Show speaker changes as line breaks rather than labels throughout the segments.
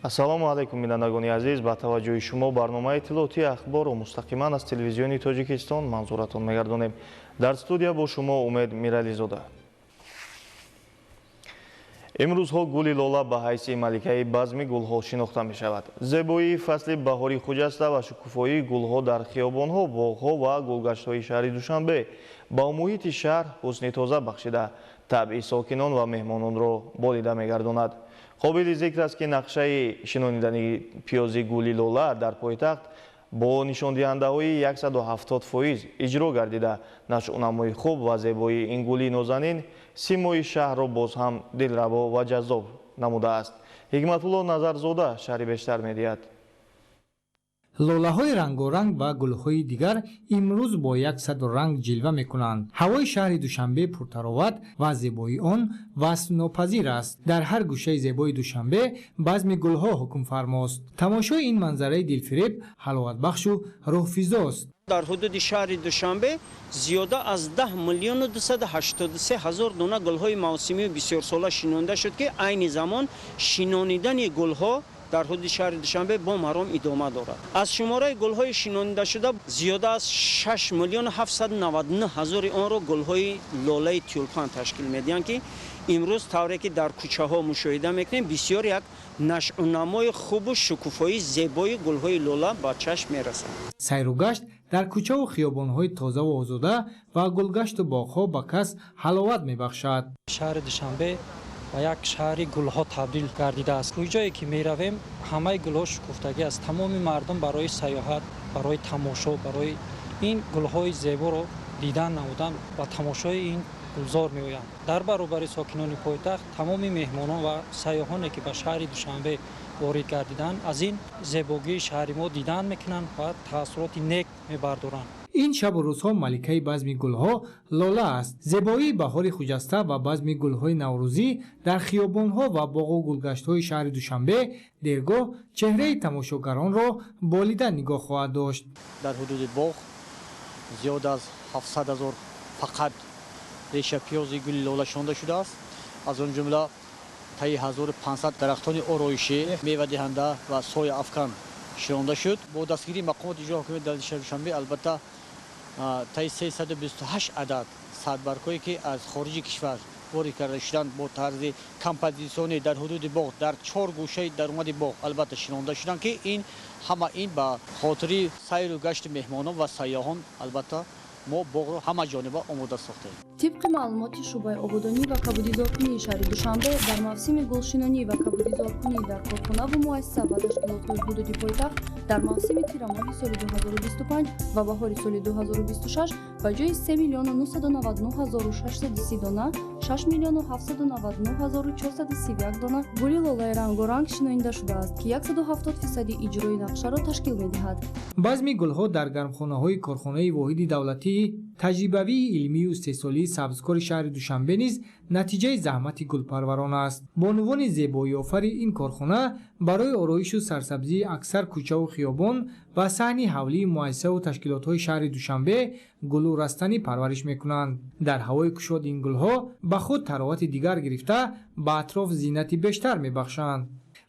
Ассалому алайкум, бинандагони азиз. Ба таваҷҷӯҳи шумо барномаи иттилоотии ахборро мустақиман аз телевизиони Тоҷикистон манзуратон мегардонем. Дар студия бо шумо Умед Мирализода. Имрӯзҳо гули лола ба ҳайси маликаи базми гулҳо шинохта мешавад. Зебоии фасли баҳори хуҷаста ва шукуфоии гулҳо дар хиёбонҳо, боғҳо ва гулгаштҳои шаҳри Душанбе ба муҳити шаҳр ҳусни тоза бахшида, табъи сокинон ва меҳмононро болида мегардонад. Қобили зикр аст, ки нақшаи шинонидани пиёзи гули лола дар пойтахт бо нишондиҳандаҳои 170% иҷро гардида, нашъунамои хуб ва зебоии ин гули нозанин симои шаҳрро боз ҳам дилраво ва ҷаззоб намудааст. Ҳикматулло Назарзода шарҳи бештар медиҳад.
Лолаҳои рангоранг ва гулҳои дигар имрӯз бо 100 ранг ҷилва мекунанд. Ҳавои шаҳри Душанбе пуртароват ва зебоии он васфнопазир аст. Дар ҳар гӯшаи зебои Душанбе базми гулҳо ҳукмфармост. Тамошои ин манзараи дилфиреб ҳаловатбахшу рӯҳфизост.
Дар ҳудуди шаҳри Душанбе зиёда аз 10 миллиону 283 ҳазор дона гулҳои мавсимию бисёрсола шинонда шуд, ки айни замон шинонидани гулҳо дар ҳудуди шаҳри Душанбе бо маром идома дорад. Аз шумораи гулҳои шинонидашуда зиёда аз 6 миллиону 799 ҳазори онро гулҳои лолаи тюльпан ташкил медиҳанд, ки имрӯз тавре ки дар кӯчаҳо мушоҳида мекунем, бисёр як нашъунамои хубу шукуфоии зебои гулҳои лола ба чашм мерасад.
Сайру гашт дар кӯчаву хиёбонҳои тозаву озода ва гулгашту боғҳо ба кас ҳаловат мебахшад.
Шаҳри Душанбе ба як шаҳри гулҳо табдил гардидааст. Куҷое ки меравем, ҳамаи гулҳо шукуфтагӣ аст. Тамоми мардум барои сайёҳат, барои тамошо, барои ин гулҳои зеборо дидан намудан ба тамошои ин гулзор меоянд. Дар баробари сокинони пойтахт тамоми меҳмонон ва сайёҳоне ки ба шаҳри Душанбе ворид гардиданд, аз ин зебогии шаҳри мо дидан мекунанд ва таассуроти нек мебардоранд.
Ин шабу рӯзҳо маликаи базми гулҳо лола аст. Зебоии баҳори хуҷаста ва базми гулҳои наврӯзӣ дар хиёбонҳо ва боғу гулгаштҳои шаҳри Душанбе дергоҳ чеҳраи тамошогаронро болида нигоҳ хоҳад дошт.
Дар ҳудуди боғ зиёд аз 700 ҳазор фақат реша пиёзи гули лола шинонда шудааст. Аз он ҷумла таи 1500 дарахтони ороишӣ, мевадиҳанда ва сояафкан шинонда шуд. Бо дастгирии мақомоти иҷрои ҳокимияти давлати шаҳри Душанбе албатта таи 328 адад садбаргҳое ки аз хориҷи кишвар ворид карда шуданд, бо тарзи композитсионӣ дар ҳудуди боғ дар чор гӯшаи даромади боғ албатта шинонда шуданд, ки ин ҳама ин ба хотири сайру гашти меҳмонон ва сайёҳон албатта мо боғро ҳама ҷониба омода сохтем.
Тибқи маълумоти шӯъбаи ободонӣ ва кабудизоркунии шаҳри Душанбе, дар мавсими гулшинонӣ ва кабудизоркунӣ дар корхонаву муассиса ва ташкилотҳои ҳудуди пойтахт дар мавсими тирамоҳи соли 2025 ва баҳори соли 2026 ба ҷои 3 миллиону 999 ҳазору 630 дона 6 миллиону 799 ҳазору 431 дона гули лолаи рангоранг шинонида шудааст, ки 170% иҷрои нақшаро ташкил медиҳад.
Базми гулҳо дар гармхонаҳои корхонаи воҳиди давлатии таҷрибавии илмию истеҳсолии сабзкори шаҳри Душанбе низ натиҷаи заҳмати гулпарварон аст. Бонувони зебоиёфари ин корхона барои ороишу сарсабзии аксар кӯчаву хиёбон ва саҳни ҳавлии муассисаву ташкилотҳои шаҳри Душанбе гулу растанӣ парвариш мекунанд. Дар ҳавои кушод ин гулҳо ба худ таровати дигар гирифта, ба атроф зинати бештар мебахшанд.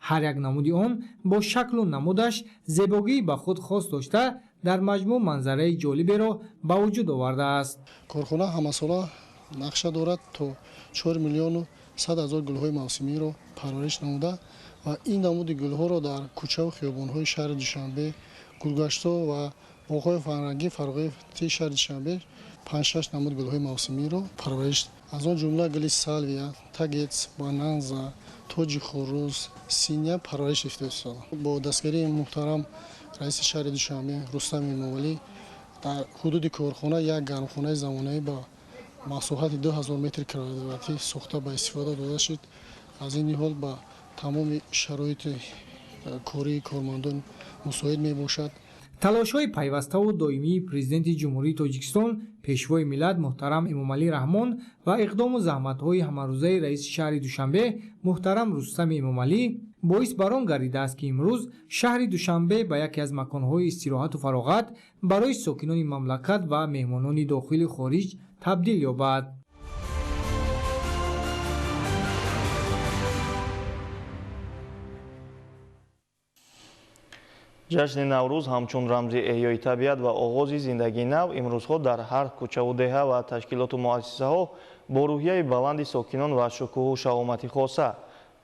Ҳар як намуди он бо шаклу намудаш зебогии ба худ хос дошта, дар маҷмӯъ манзараи ҷолиберо ба вуҷуд овардааст.
Корхона ҳамасола нақша дорад то 4 миллиону 100 ҳазор гулҳои мавсимиро парвариш намуда ва ин намуди гулҳоро дар кӯчаву хиёбонҳои шаҳри Душанбе, гулгаштҳо ва боғҳои фарҳангӣ фароғати шаҳри Душанбе 5-6 намуд гулҳои мавсимиро парвариш, аз он ҷумла гули салвия, тагец, бананза, тоҷи хурӯз, синя парвариш ёфта истода. Бо дастгирии муҳтарам раиси шаҳри Душанбе Рустам Эмомалӣ дар ҳудуди корхона як гармхонаи замонавӣ ба масоҳати 2000 метри квадратӣ сохта ба истифода дода шуд. Аз ин ниҳол ба тамоми шароити кории кормандон мусоид мебошад.
Талошҳои пайваставу доимии Президенти Ҷумҳурии Тоҷикистон, Пешвои миллат муҳтарам Эмомалӣ Раҳмон ва иқдому заҳматҳои ҳамарӯзаи раиси шаҳри Душанбе муҳтарам Рустами Эмомалӣ боис бар он гардидааст, ки имрӯз шаҳри Душанбе ба яке аз маконҳои истироҳату фароғат барои сокинони мамлакат ва меҳмонони дохили хориҷ табдил ёбад.
Ҷашни Наврӯз ҳамчун рамзи эҳёи табиат ва оғози зиндагии нав имрӯзҳо дар ҳар кӯчаву деҳа ва ташкилоту муассисаҳо бо рӯҳияи баланди сокинон ва шукӯҳу шаҳомати хоса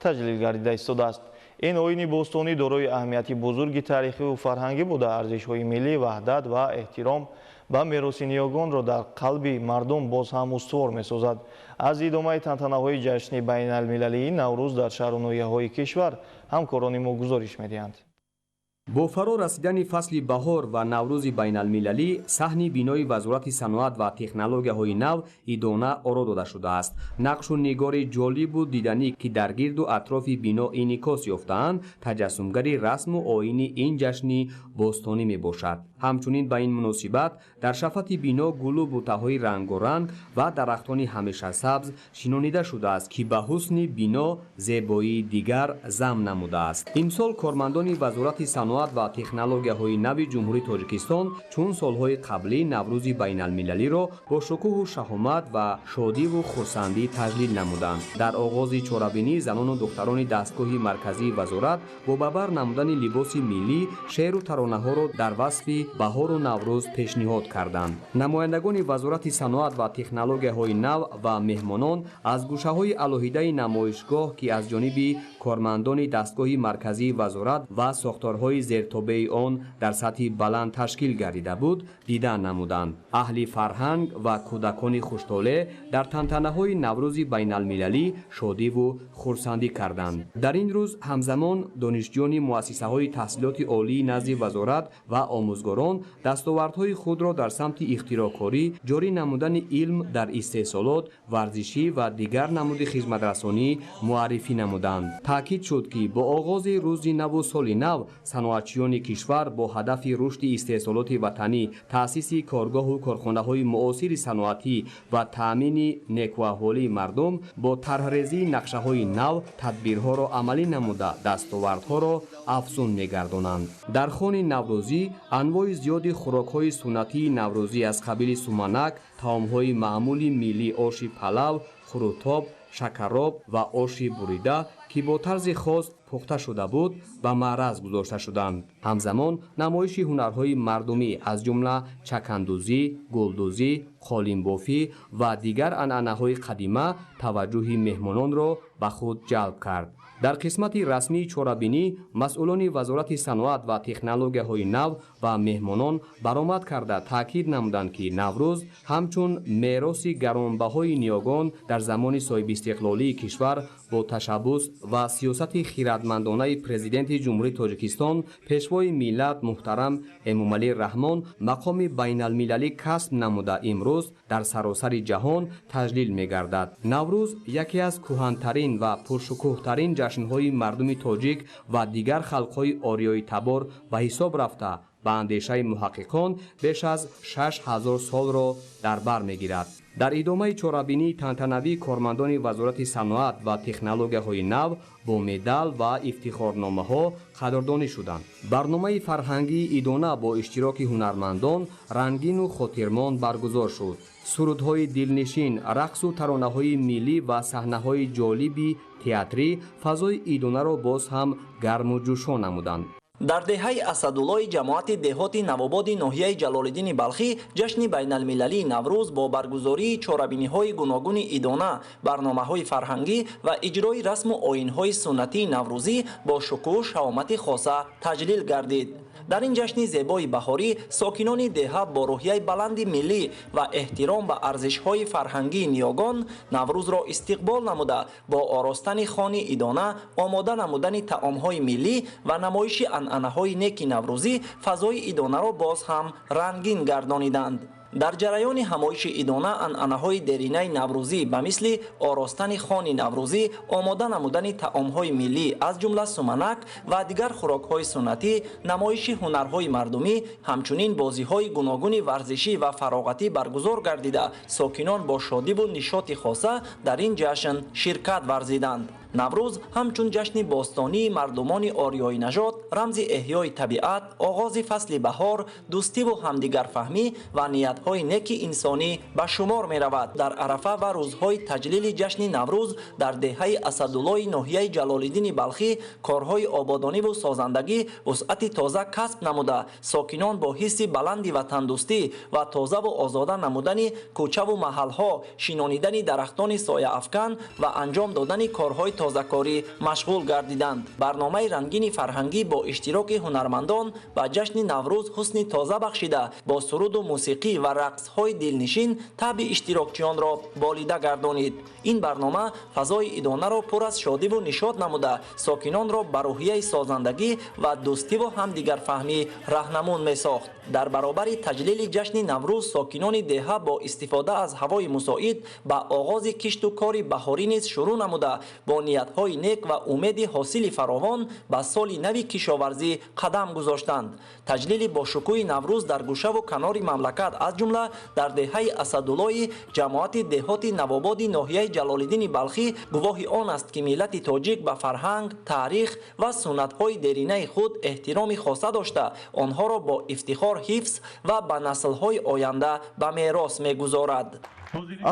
таҷлил гардида истодааст. Ин оини бостонӣ дорои аҳамияти бузурги таърихиву фарҳангӣ буда, арзишҳои миллӣ, ваҳдат ва эҳтиром ба мероси ниёгонро дар қалби мардум боз ҳам устувор месозад. Аз идомаи тантанаҳои ҷашни байналмилалии Наврӯз дар шаҳру ноҳияҳои кишвар ҳамкорони мо гузориш медиҳанд.
Бо фаро расидани фасли баҳор ва Наврӯзи байналмилалӣ саҳни бинои Вазорати саноат ва технологияҳои нав идона оро дода шудааст. Нақшу нигори ҷолибу диданӣ, ки дар гирду атрофи бино инъикос ёфтаанд, таҷассумгари расму оини ин ҷашни бостонӣ мебошад. Ҳамчунин ба ин муносибат дар шафати бино гулу бутаҳои рангоранг ва дарахтони ҳамешасабз шинонида шудааст, ки ба ҳусни бино зебоии дигар зам намудааст. Имсол кормандони Вазорати саноат ва технологияҳои нави Ҷумҳурии Тоҷикистон чун солҳои қаблӣ Наврӯзи байналмилалиро бо шукӯҳу шаҳомат ва шодиву хурсандӣ таҷлил намуданд. Дар оғози чорабинӣ занону духтарони дастгоҳи марказии вазорат бо ба бар намудани либоси миллӣ шеъру таронаҳоро дар васфи баҳору Наврӯз пешниҳод карданд. Намояндагони Вазорати саноат ва технологияҳои нав ва меҳмонон аз гӯшаҳои алоҳидаи намоишгоҳ, ки аз ҷониби кормандони дастгоҳи марказии вазорат ва сохторҳои зертобеи он дар сатҳи баланд ташкил гардида буд, дида намуданд. Аҳли фарҳанг ва кӯдакони хуштолеъ дар тантанаҳои Наврӯзи байналмилалӣ шодиву хурсандӣ карданд. Дар ин рӯз ҳамзамон донишҷӯёни муассисаҳои таҳсилоти олии назди вазорат ва омӯзгорон дастовардҳои худро дар самти ихтироъкорӣ, ҷорӣ намудани илм дар истеҳсолот, варзишӣ ва дигар намуди хизматрасонӣ муаррифӣ намуданд. Таъкид шуд, ки бо оғози рӯзи наву соли нав саноатчиёни кишвар бо ҳадафи рушди истеҳсолоти ватанӣ, таъсиси коргоҳу корхонаҳои муосири саноатӣ ва таъмини некуаҳволии мардум бо тарҳрезии нақшаҳои нав тадбирҳоро амалӣ намуда, дастовардҳоро афзун мегардонанд. Дар хони наврӯзӣ анвои зиёди хӯрокҳои суннатии наврӯзӣ аз қабили суманак, таомҳои маъмули миллӣ, оши палав, хурутоб, шакароб ва оши бурида, ки бо тарзи хос пухта шуда буд, ба маъраз гузошта шуданд. Ҳамзамон намоиши ҳунарҳои мардумӣ аз ҷумла чакандӯзӣ, гулдӯзӣ, қолинбофӣ ва дигар анъанаҳои қадима таваҷҷӯҳи меҳмононро ба худ ҷалб кард. Дар қисмати расмии чорабинӣ масъулони Вазорати саноат ва технологияҳои нав ва меҳмонон баромад карда таъкид намуданд, ки Наврӯз ҳамчун мероси гаронбаҳои ниёгон дар замони соҳибистиқлолии кишвар бо ташаббус ва сиёсати хиратмандонаи Президенти Ҷумҳурии Тоҷикистон, Пешвои миллат муҳтарам Эмомалӣ Раҳмон мақоми байналмилалӣ касб намуда имрӯз дар саросари ҷаҳон таҷлил мегардад. Наврӯз яке аз кӯҳантарин ва пуршукӯҳтарин ҷашнҳои мардуми тоҷик ва дигар халқҳои ориёитабор ба ҳисоб рафта, ба андешаи муҳаққиқон беш аз 6000 солро дар бар мегирад. Дар идомаи чорабинии тантанавӣ кормандони Вазорати саноат ва технологияҳои нав бо медал ва ифтихорномаҳо қадрдонӣ шуданд. Барномаи фарҳангии идона бо иштироки ҳунармандон рангину хотирмон баргузор шуд. Сурудҳои дилнишин, рақсу таронаҳои миллӣ ва саҳнаҳои ҷолиби театрӣ фазои идонаро боз ҳам гарму ҷӯшон намуданд.
Дар деҳаи Асадуллои ҷамоати деҳоти Навободи ноҳияи Ҷалолиддини Балхӣ ҷашни байналмилалии Наврӯз бо баргузории чорабиниҳои гуногуни идона, барномаҳои фарҳангӣ ва иҷрои расму оинҳои суннатии наврӯзӣ бо шукӯҳу шаҳомати хоса таҷлил гардид. Дар ин ҷашни зебои баҳорӣ сокинони деҳа бо рӯҳияи баланди миллӣ ва эҳтиром ба арзишҳои фарҳангии ниёгон Наврӯзро истиқбол намуда, бо оростани хони идона, омода намудани таомҳои миллӣ ва намоиши анъанаҳои неки наврӯзӣ фазои идонаро боз ҳам рангин гардониданд. Дар ҷараёни ҳамоиши идона анъанаҳои деринаи наврӯзӣ ба мисли оростани хони наврӯзӣ, омода намудани таомҳои миллӣ аз ҷумла суманак ва дигар хӯрокҳои суннатӣ, намоиши ҳунарҳои мардумӣ, ҳамчунин бозиҳои гуногуни варзишӣ ва фароғатӣ баргузор гардида, сокинон бо шодиву нишоти хоса дар ин ҷашн ширкат варзиданд. Наврӯз ҳамчун ҷашни бостонии мардумони ориёинажод рамзи эҳёи табиат, оғози фасли баҳор, дӯстиву ҳамдигарфаҳмӣ ва ниятҳои неки инсонӣ ба шумор меравад. Дар арафа ва рӯзҳои таҷлили ҷашни Наврӯз дар деҳаи Асадуллои ноҳияи Ҷалолиддини Балхӣ корҳои ободониву созандагӣ вусъати тоза касб намуда, сокинон бо ҳисси баланди ватандӯстӣ ва тозаву озода намудани кӯчаву маҳалҳо, шинонидани дарахтони сояафкан ва анҷом додани корҳои тозакорӣ машғул гардиданд. Барномаи рангини фарҳангӣ бо иштироки ҳунармандон ба ҷашни Наврӯз ҳусни тоза бахшида, бо суруду мусиқӣ ва рақсҳои дилнишин таъби иштирокчиёнро болида гардонид. Ин барнома фазои идонаро пур аз шодиву нишод намуда, сокинонро ба рӯҳияи созандагӣ ва дӯстиву ҳамдигарфаҳмӣ раҳнамун месохт. Дар баробари таҷлили ҷашни Наврӯз сокинони деҳа бо истифода аз ҳавои мусоид ба оғози кишту кори баҳорӣ низ шурӯъ намуда, бо ниятҳои нек ва умеди ҳосили фаровон ба соли нави кишоварзӣ қадам гузоштанд. Таҷлили бошукӯҳи Наврӯз дар гӯшаву канори мамлакат, аз ҷумла дар деҳаи Асадуллои ҷамоати деҳоти Навободи ноҳияи Ҷалолиддини Балхӣ гувоҳи он аст, ки миллати тоҷик ба фарҳанг, таърих ва суннатҳои деринаи худ эҳтироми хоса дошта, онҳоро бо ифтихор ҳифз ва ба наслҳои оянда ба мерос мегузорад.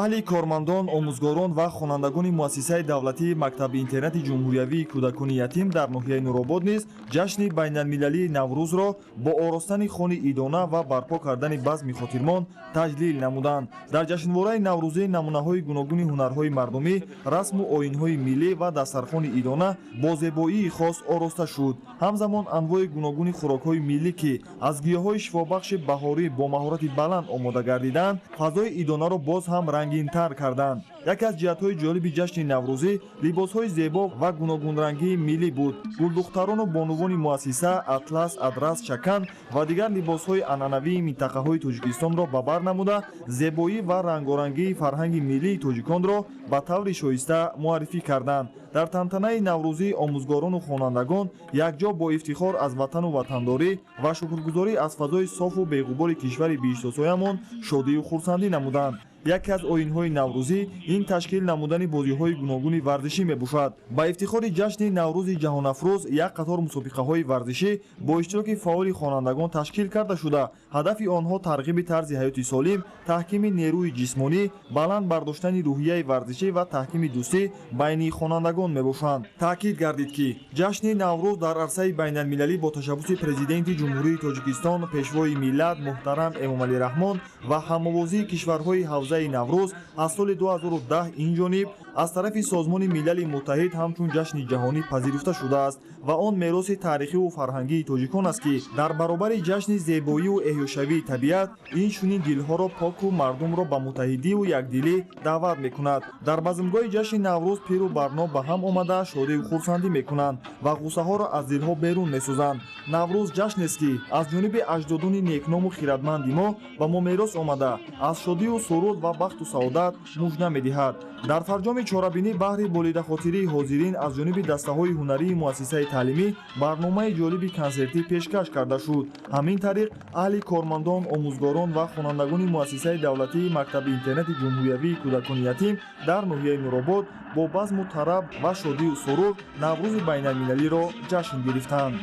Аҳли кормандон, омӯзгорон ва хонандагони муассисаи давлатии мактаби интернати ҷумҳуриявии кӯдакони ятим дар ноҳияи Нуробод низ ҷашни байналмилалии Наврӯзро бо оростани хони идона ва барпо кардани базми хотирмон таҷлил намуданд. Дар ҷашнвораи наврӯзӣ намунаҳои гуногуни ҳунарҳои мардумӣ, расму оинҳои миллӣ ва дастархони идона бо зебоии хос ороста шуд. Ҳамзамон анвои гуногуни хӯрокҳои миллӣ, ки аз гиёҳҳои шифобахши баҳорӣ бо маҳорати баланд омода гардиданд, фазои идонаро боз ҳам рангинтар карданд. Яке аз ҷиҳатҳои ҷолиби ҷашни наврӯзӣ либосҳои зебо ва гуногунрангии миллӣ буд. Гулдухтарону бонувони муассиса атлас, адрас, чакан ва дигар либосҳои анъанавии минтақаҳои Тоҷикистонро ба бар намуда, зебоӣ ва рангорангии фарҳанги миллии тоҷиконро ба таври шоиста муаррифӣ карданд. Дар тантанаи наврӯзӣ омӯзгорону хонандагон якҷо бо ифтихор аз ватану ватандорӣ ва шукргузорӣ аз фазои софу беғубори кишвари биҳиштосоямон шодию хурсандӣ намуданд. Яке аз оинҳои наврӯзӣ ин ташкил намудани бозиҳои гуногуни варзишӣ мебошад. Ба ифтихори ҷашни Наврӯзи ҷаҳонафрӯз як қатор мусобиқаҳои варзишӣ бо иштироки фаъоли хонандагон ташкил карда шуда, ҳадафи онҳо тарғиби тарзи ҳаёти солим, таҳкими нерӯи ҷисмонӣ, баланд бардоштани рӯҳияи варзишӣ ва таҳкими дӯстӣ байни хонандагон мебошанд. Таъкид гардид, ки ҷашни Наврӯз дар арсаи байналмилалӣ бо ташаббуси Президенти Ҷумҳурии Тоҷикистон, Пешвои миллат муҳтарам Эмомалӣ Раҳмон ва ҳамовозии кишварҳои ҳавзаи Наврӯз аз соли 2010 инҷониб аз тарафи Созмони Милали Муттаҳид ҳамчун ҷашни ҷаҳонӣ пазируфта шудааст ва он мероси таърихиву фарҳангии тоҷикон аст, ки дар баробари ҷашни зебоиву эҳёшавии табиат инчунин дилҳоро поку мардумро ба муттаҳидиву якдилӣ даъват мекунад. Дар базмгоҳи ҷашни Наврӯз пиру барно ба ҳам омада шодиву хурсандӣ мекунанд ва ғуссаҳоро аз дилҳо берун месозанд. Наврӯз ҷашнест, ки аз ҷониби аҷдодони некному хиратманди мо ба мо мерос омада, аз шодиву сурур ва бахту саодат мужда медиҳад. Дар фарҷоми чорабинӣ баҳри болидахотирии ҳозирин аз ҷониби дастаҳои ҳунарии муассисаи таълимӣ барномаи ҷолиби консертӣ пешкаш карда шуд. Ҳамин тариқ аҳли кормандон, омӯзгорон ва хонандагони муассисаи давлатии мактаби интернати ҷумҳуриявии кӯдакони ятим дар ноҳияи Нуробод бо базму тараб ва шодию сурур Наврӯзи байналмилалиро ҷашн гирифтанд.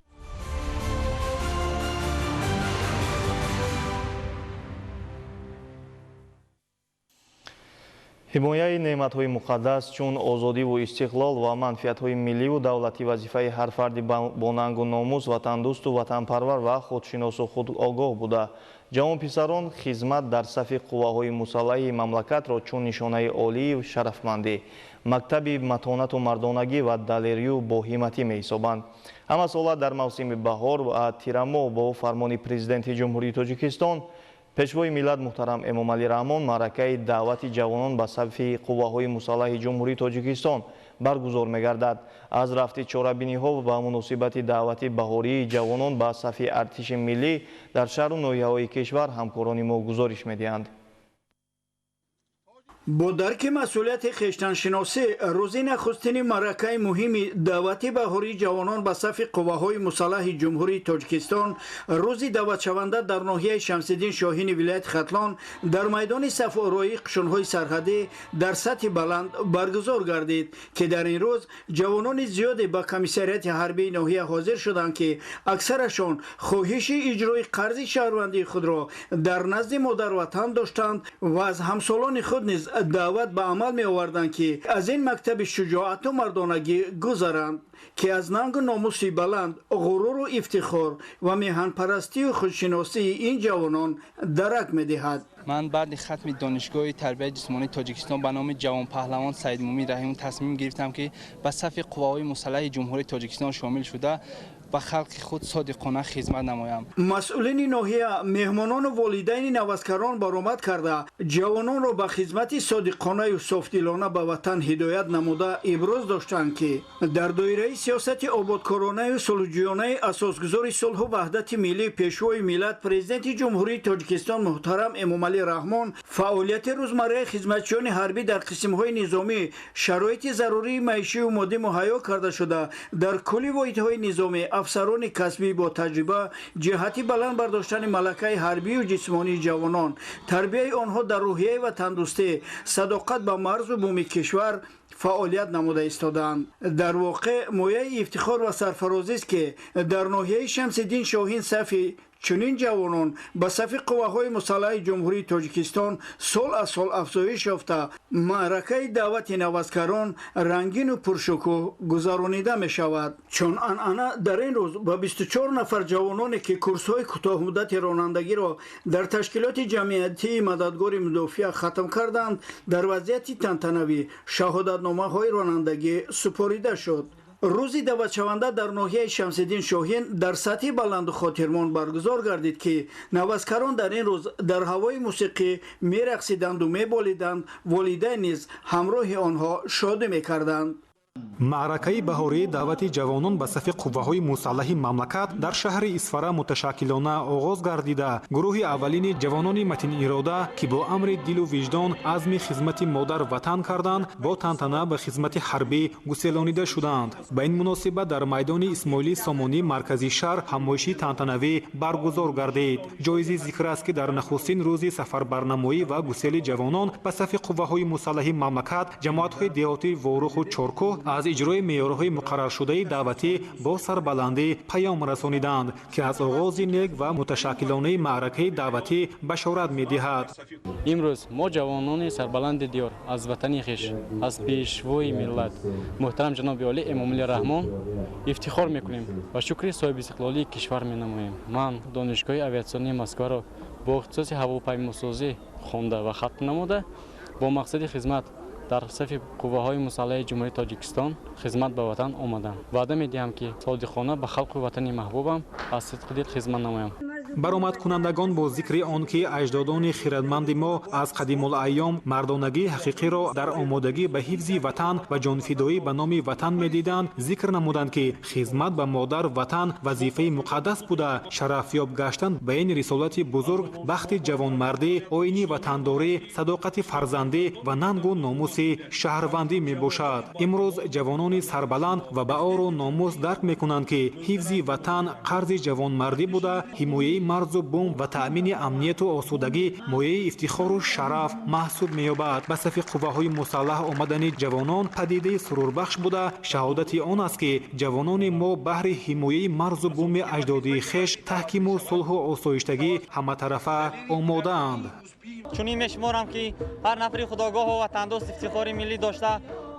Ҳимояи неъматҳои муқаддас чун озодиву истиқлол ва манфиатҳои милливу давлатӣ вазифаи ҳар фарди бонангу номус, ватандӯсту ватанпарвар ва худшиносу худогоҳ буда. Ҷавонписарон хизмат дар сафи қувваҳои мусаллаҳи мамлакатро чун нишонаи олии шарафмандӣ, мактаби матонату мардонагӣ ва далерию боҳиматӣ меҳисобанд. Ҳамасола дар мавсими баҳор ва тирамоҳ бо фармони Президенти Ҷумҳурии Тоҷикистон, Пешвои миллат муҳтарам Эмомалӣ Раҳмон маъракаи даъвати ҷавонон ба сафи қувваҳои мусаллаҳи Ҷумҳурии Тоҷикистон баргузор мегардад. Аз рафти чорабиниҳо ба муносибати даъвати баҳории ҷавонон ба сафи артиши миллӣ дар шаҳру ноҳияҳои кишвар ҳамкорони мо гузориш медиҳанд.
Бо дарки масъулияти хештаншиносӣ рӯзи нахустини маъракаи муҳими даъвати баҳории ҷавонон ба сафи қувваҳои мусаллаҳи Ҷумҳурии Тоҷикистон рӯзи даъватшаванда дар ноҳияи Шамсиддин Шоҳини вилояти Хатлон дар майдони сафороии қушунҳои сарҳадӣ дар сатҳи баланд баргузор гардид, ки дар ин рӯз ҷавонони зиёде ба комиссариати ҳарбии ноҳия ҳозир шуданд, ки аксарашон хоҳиши иҷрои қарзи шаҳрвандии худро дар назди модарватан доштанд ва аз ҳамсолони худ низ даъват ба амал меоварданд, ки аз ин мактаби шуҷоату мардонагӣ гузаранд, ки аз нангу номуси баланд, ғуруру ифтихор ва меҳанпарастию худшиносии ин ҷавонон дарак медиҳад.
Ман баъди хатми донишгоҳи тарбияи ҷисмонии Тоҷикистон ба номи ҷавонпаҳлавон Саидмумин Раҳимов тасмим гирифтам, ки ба сафи қувваҳои мусаллаҳи Ҷумҳурии Тоҷикистон шомил шуда ба халқи худ содиқона хизмат намоям.
Масъулини ноҳия, меҳмонону волидайни наваскарон баромад карда, ҷавононро ба хизмати содиқонаю софдилона ба ватан ҳидоят намуда иброз доштанд, ки дар доираи сиёсати ободкоронаю сулҳҷӯёнаи асосгузори сулҳу ваҳдати миллӣ, Пешвои миллат, Президенти Ҷумҳурии Тоҷикистон муҳтарам Эмомалӣ Раҳмон фаъолияти рӯзмарраи хизматчиёни ҳарбӣ дар қисмҳои низомӣ шароити зарурии маишию моддӣ муҳайё карда шуда, дар кулли воҳидҳои низомӣ афсарони касбӣ бо таҷриба ҷиҳати баланд бардоштани малакаи ҳарбию ҷисмонии ҷавонон, тарбияи онҳо дар рӯҳияи ватандӯстӣ, садоқат ба марзу буми кишвар фаъолият намуда истодаанд. Дар воқеъ мояи ифтихор ва сарфарозист, ки дар ноҳияи Шамсиддин Шоҳин сафи чунин ҷавонон ба сафи қувваҳои мусаллаҳи Ҷумҳурии Тоҷикистон сол аз сол афзоиш ёфта, маъракаи даъвати наваскарон рангину пуршукӯҳ гузаронида мешавад. Чун анъана дар ин рӯз ба 24 нафар ҷавононе, ки курсҳои кӯтоҳмуддати ронандагиро дар ташкилоти ҷамъиятии мададгори мудофиа хатм карданд, дар вазъияти тантанавӣ шаҳодатномаҳои ронандагӣ супорида шуд. Рӯзи даъватшаванда дар ноҳияи Шамсиддин Шоҳин дар сатҳи баланду хотирмон баргузор гардид, ки наваскарон дар ин рӯз дар ҳавои мусиқӣ мерақсиданду меболиданд, волидайн низ ҳамроҳи онҳо шодӣ мекарданд.
Маъракаи баҳории даъвати ҷавонон ба сафи қувваҳои мусаллаҳи мамлакат дар шаҳри Исфара муташаккилона оғоз гардида, гурӯҳи аввалини ҷавонони матинирода, ки бо амри дилу виҷдон азми хизмати модар ватан карданд, бо тантана ба хизмати ҳарбӣ гуселонида шуданд. Ба ин муносибат дар майдони Исмоили Сомонӣ маркази шаҳр ҳамоиши тантанавӣ баргузор гардид. Ҷоизи зикр аст, ки дар нахустин рӯзи сафарбарнамоӣ ва гусели ҷавонон ба сафи қувваҳои мусаллаҳи мамлакат ҷамоатҳои деҳотии Воруху Чоркӯҳ аз иҷрои меъёрҳои муқарраршудаи даъватӣ бо сарбаландӣ паём расониданд, ки аз оғози нек ва муташаккилонаи маъракаи даъватӣ башорат медиҳад.
Имрӯз мо ҷавонони сарбаланди диёр аз ватани хеш, аз пешвои миллат муҳтарам ҷаноби олӣ Эмомалӣ Раҳмон ифтихор мекунем ва шукри соҳибистиқлолии кишвар менамоем. Ман донишгоҳи авиатсионии Москваро бо ихтисоси ҳавопаймосозӣ хонда ва хатм намуда, бо мақсади хизмат дар сафи қувваҳои мусаллаҳи Ҷумҳурии Тоҷикистон хизмат ба ватан омадам. Ваъда медиҳам, ки содиқона ба халқу ватани маҳбубам аз сидқи дил хизмат намоям.
Баромадкунандагон бо зикри он ки аҷдодони хирадманди мо аз қадимулайём мардонагии ҳақиқиро дар омодагӣ ба ҳифзи ватан ва ҷонфидоӣ ба номи ватан медиданд, зикр намуданд, ки хизмат ба модар ватан вазифаи муқаддас буда, шарафёб гаштан ба ин рисолати бузург бахти ҷавонмардӣ, оини ватандорӣ, садоқати фарзандӣ ва нангу номуси шаҳрвандӣ мебошад. Имрӯз ҷавонони сарбаланд ва ба ору номус дарк мекунанд, ки ҳифзи ватан қарзи ҷавонмардӣ буда, ҳимояи марзу бум ва таъмини амнияту осудагӣ мояи ифтихору шараф маҳсуб меёбад. Ба сафи қувваҳои мусаллаҳ омадани ҷавонон падидаи сурурбахш буда, шаҳодати он аст, ки ҷавонони мо баҳри ҳимояи марзу буми аҷдодии хеш, таҳкиму сулҳу осоиштагӣ ҳаматарафа омодаанд.
Чунин мешуморам, ки ҳар нафари худогоҳу ватандӯст ифтихори миллӣ дошта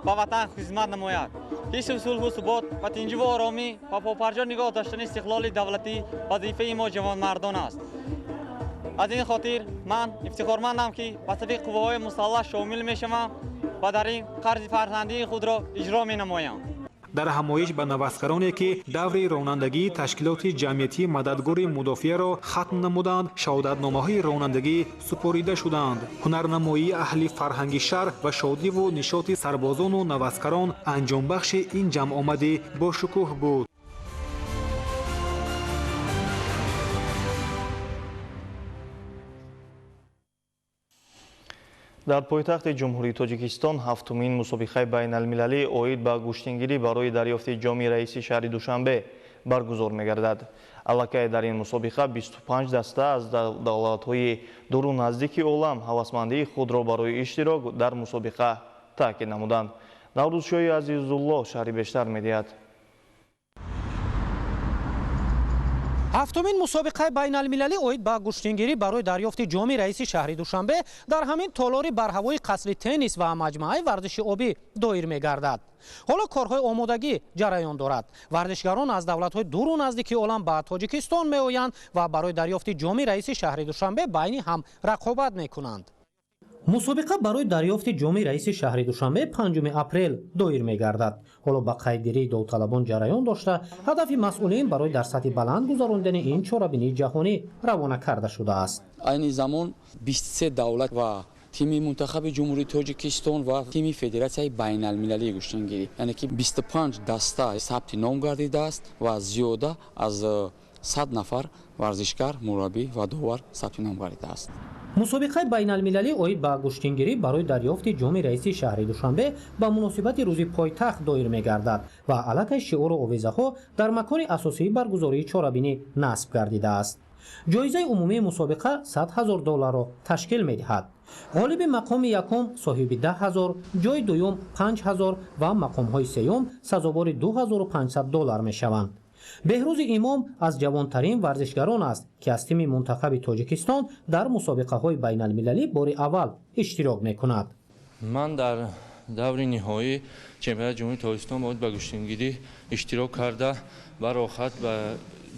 ба ватан хизмат намояд. Ҳифзи сулҳу субот ва тинҷиву оромӣ ва попарҷо нигоҳ доштани истиқлоли давлатӣ вазифаи мо ҷавонмардон аст. Аз ин хотир ман ифтихормандам, ки ба сафи қувваҳои мусаллаҳ шомил мешавам ва дар ин қарзи фарзандии худро иҷро менамоям.
Дар ҳамоиш ба наваскароне, ки даври ронандагии ташкилоти ҷамъиятии мададгори мудофиаро хатм намуданд, шаҳодатномаҳои ронандагӣ супорида шуданд. Ҳунарнамоии аҳли фарҳанги шаҳр ва шодиву нишоти сарбозону наваскарон анҷомбахши ин ҷамъомадӣ бошукӯҳ буд.
Дар пойтахти Ҷумҳурии Тоҷикистон ҳафтумин мусобиқаи байналмилалӣ оид ба гӯштингирӣ барои дарёфти ҷоми раиси шаҳри Душанбе баргузор мегардад. Аллакай дар ин мусобиқа 25 даста аз давлатҳои дуру наздики олам ҳавасмандии худро барои иштирок дар мусобиқа таъкид намуданд. Наврӯзшоҳи Азизулло шарҳи бештар медиҳад.
Ҳафтумин мусобиқаи байналмилалӣ оид ба гӯштингирӣ барои дарёфти ҷоми раиси шаҳри Душанбе дар ҳамин толори барҳавои қасри теннис ва маҷмӯаи варзиши обӣ доир мегардад. Ҳоло корҳои омодагӣ ҷараён дорад. Варзишгарон аз давлатҳои дуру наздики олам ба Тоҷикистон меоянд ва барои дарёфти ҷоми раиси шаҳри Душанбе байни ҳам рақобат мекунанд. Мусобиқа барои дарёфти ҷоми раиси шаҳри Душанбе 5 апрел доир мегардад. Ҳоло ба қайдгирии довталабон ҷараён дошта, ҳадафи масъулин барои дар сатҳи баланд гузарондани ин чорабинии ҷаҳонӣ равона карда шудааст.
Айни замон 23 давлат ва тими мунтахаби Ҷумҳурии Тоҷикистон ва тими Федератсияи байналмилалии гӯштингирӣ, яъне ки 25 даста сабти ном гардидааст ва зиёда аз 100 нафар варзишгар, мураббӣ ва довар сабти ном гардидааст.
Мусобиқаи байналмилалӣ оид ба гӯштингирӣ барои дарёфти ҷоми раиси шаҳри Душанбе ба муносибати рӯзи пойтахт доир мегардад ва аллакай шиору овезаҳо дар макони асосии баргузории чорабинӣ насб гардидааст. Ҷоизаи умумии мусобиқа 100 000 долларро ташкил медиҳад. Ғолиби мақоми якум соҳиби 10 000, ҷои дуюм 5 000 ва мақомҳои сеюм сазовори 2500 доллар мешаванд. Беҳрӯзи Имом аз ҷавонтарин варзишгарон аст, ки аз тими мунтахаби Тоҷикистон дар мусобиқаҳои байналмилалӣ бори аввал иштирок мекунад.
Ман дар даври ниҳоии чемпионати Ҷумҳурии Тоҷикистон оид ба гӯштингирӣ иштирок карда, ба роҳат ба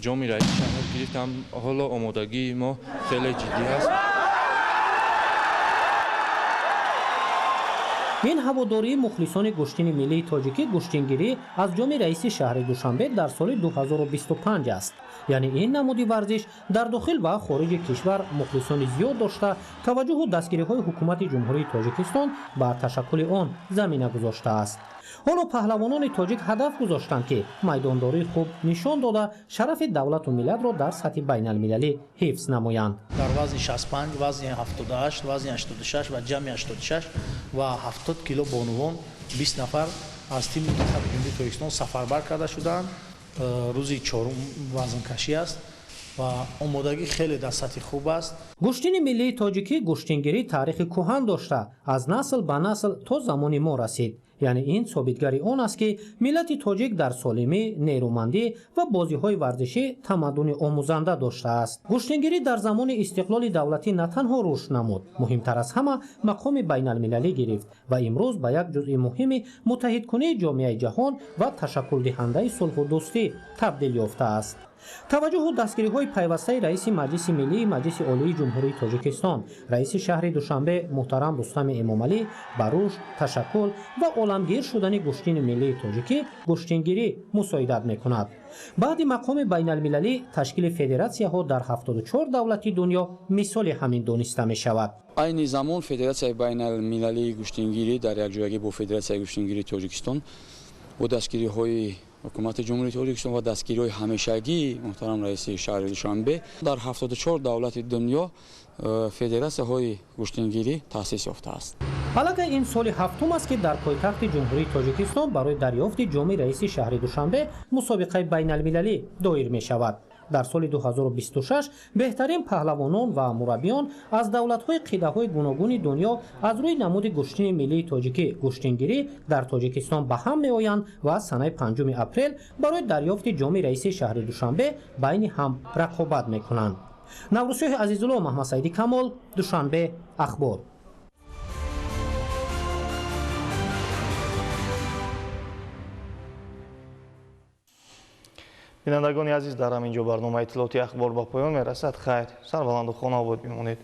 ҷоми раиси шаҳр гирифтам. Ҳоло омодагии мо хеле ҷиддӣ аст.
Ин ҳаводории мухлисони гӯштини миллии тоҷикӣ гӯштингирӣ аз ҷоми раиси шаҳри Душанбе дар соли 2025 аст. Яъне ин намуди варзиш дар дохил ва хориҷи кишвар мухлисони зиёд дошта, таваҷҷӯҳу дастгириҳои ҳукумати Ҷумҳурии Тоҷикистон ба ташаккули он замина гузоштааст. Ҳоло паҳлавонони тоҷик ҳадаф гузоштанд, ки майдондории хуб нишон дода, шарафи давлату миллатро дар сатҳи байналмилалӣ ҳифз намоянд.
Дар вазни 65, вазни 78, вазни 86 ва ҷамъи 86 ва 70 кило бонувон 20 нафар аз тими мунтахаби Ҷумҳурии Тоҷикистон сафарбар карда шуданд. Рӯзи чорум вазнкашӣ аст ва омодагӣ хеле дар сатҳи хуб аст.
Гӯштини миллии тоҷикӣ гӯштингирӣ таърихи кӯҳан дошта, аз насл ба насл то замони мо расид. Яъне ин собитгари он аст, ки миллати тоҷик дар солимӣ, нерӯмандӣ ва бозиҳои варзишӣ тамаддуни омӯзанда доштааст. Гӯштингирӣ дар замони истиқлоли давлатӣ на танҳо рушд намуд, муҳимтар аз ҳама мақоми байналмилалӣ гирифт ва имрӯз ба як ҷузъи муҳими муттаҳидкунии ҷомеаи ҷаҳон ва ташаккулдиҳандаи сулҳу дӯстӣ табдил ёфтааст. Таваҷҷӯҳу дастгириҳои пайвастаи раиси Маҷлиси Миллии Маҷлиси Олии Ҷумҳурии Тоҷикистон, раиси шаҳри Душанбе муҳтарам Рустами Эмомалӣ ба рушд, ташаккул ва оламгир шудани гӯштини миллии тоҷикӣ гӯштингирӣ мусоидат мекунад. Баъди мақоми байналмилалӣ ташкили федератсияҳо дар 74 давлати дунё мисоли ҳамин дониста мешавад.
Айни замон Федератсияи байналмилалии гӯштингирӣ дар якҷоягӣ бо Федератсияи гӯштингирии Тоҷикистон бо дастгириҳои ҳукумати Ҷумҳурии Тоҷикистон ва дастгириҳои ҳамешагии муҳтарам раиси шаҳри Душанбе дар 74 давлати дунё федератсияҳои гӯштингирӣ таъсис ёфтааст.
Аллакай ин соли ҳафтум аст, ки дар пойтахти Ҷумҳурии Тоҷикистон барои дарёфти ҷоми раиси шаҳри Душанбе мусобиқаи байналмилалӣ доир мешавад. Дар соли 2026 беҳтарин паҳлавонон ва мураббиён аз давлатҳои қитъаҳои гуногуни дунё аз рӯи намуди гӯштини миллии тоҷикӣ гӯштингирӣ дар Тоҷикистон ба ҳам меоянд ва санаи 5 апрел барои дарёфти ҷоми раиси шаҳри Душанбе байни ҳам рақобат мекунанд. Наврӯзшоҳи Азизулло, Маҳмадсаиди Камол, Душанбе, Ахбор.
Бинандагони азиз, дар ҳамин ҷо барномаи иттилооти Ахбор ба поён мерасад. Хайр, сарбаланду хонаобод бимонед.